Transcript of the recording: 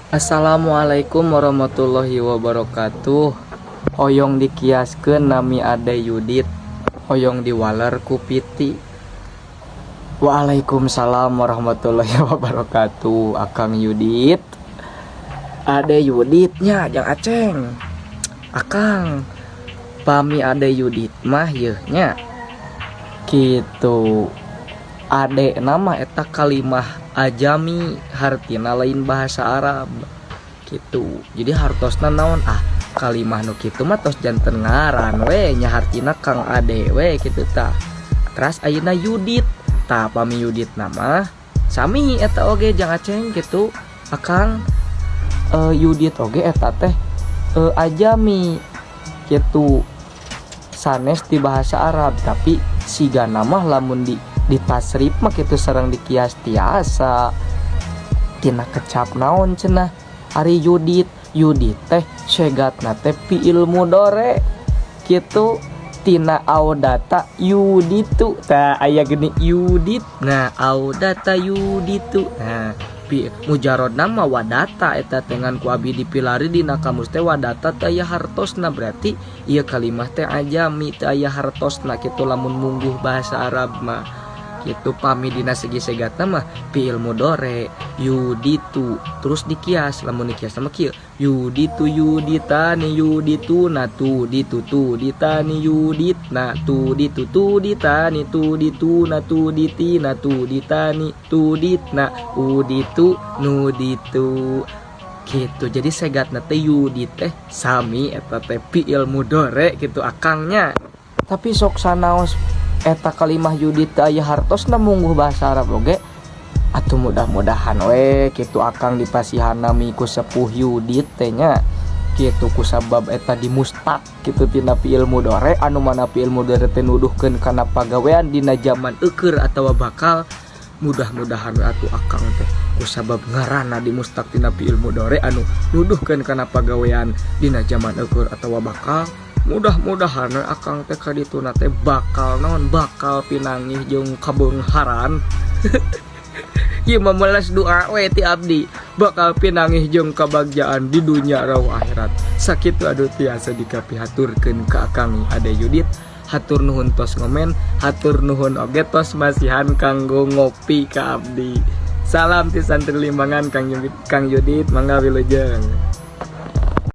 Assalamualaikum warahmatullahi wabarakatuh. Hoyong dikiaskeun nami Ade Yudit, hoyong diwaler ku Piti. Waalaikumsalam warahmatullahi wabarakatuh. Akang Yudit, Ade Yuditnya jang Aceng. Akang, pami Ade Yudit mah yeuh nya kitu. Ade nama eta kalimah ajami, hartina lain bahasa Arab gitu. Jadi hartosna naon, ah, kalimah nu kitu mah tos janten ngaran we nya, hartina Kang Ade we kitu tah. Teras ayeuna Yudit tah, pami Yudit nama sami eta oge jang Aceng gitu, Akang. Yudit oge eta teh ajami gitu, sanes di bahasa Arab, tapi siga nama lamun di tasrif mah kitu sareng dikias tiasa tina kecap naon cenah. Ari Yudit, Yudit teh segatna teh fiil mudore kitu, tina audata yuditu tah, aya gini Yudit. Nah, audata yuditu. Nah, pi mujarod nama wadata eta dengan ku abi dipilari dina kamus teh wadata teh aya hartosna, berarti ieu kalimah teh ajami, teh aya hartosna kitu lamun mungguh bahasa Arab mah kitu. Pami dina segi segatna mah fiil mudore yuditu. Terus dikias, lamun dikias sama kieu: yuditu yuditani yuditu natu ditutu ditani yudit na tu ditutu ditani tu ditu natu diti natu ditani tu ditna uditu nuditu gitu. Jadi segatna teh Yudit teh sami eta teh fiil mudore gitu, Akangnya. Tapi sok sanaos eta kalimah Yudit teh aya hartosna mungguh bahasa Arab oge, atuh mudah-mudahan we kitu Akang dipasihan nami ku sepuh Yudit teh nya kitu, kusabab eta dimustaq kitu tina fiil mudore, anu mana fiil mudore teh nuduhkeun kana pagawean dina zaman eukeur atawa bakal. Mudah-mudahan we atuh Akang teh kusabab ngaranna dimustaq tina fiil mudore anu nuduhkeun kana pagawean dina zaman eukeur atawa bakal, mudah-mudahan we Akang teh kadituna teh bakal naon, bakal pinanggih jeung kabeungharan. Ieu mah melas doa we ti abdi, bakal pinanggih jeung kabagjaan di dunya raw akhirat. Sakitu anu tiasa dikapihaturkeun ka Akang Ade Yudit. Hatur nuhun tos ngomen, hatur nuhun oge tos masihan kanggo ngopi ka abdi. Salam ti santri Limbangan. Kang Yudit, Kang Yudit, mangga wilujeng.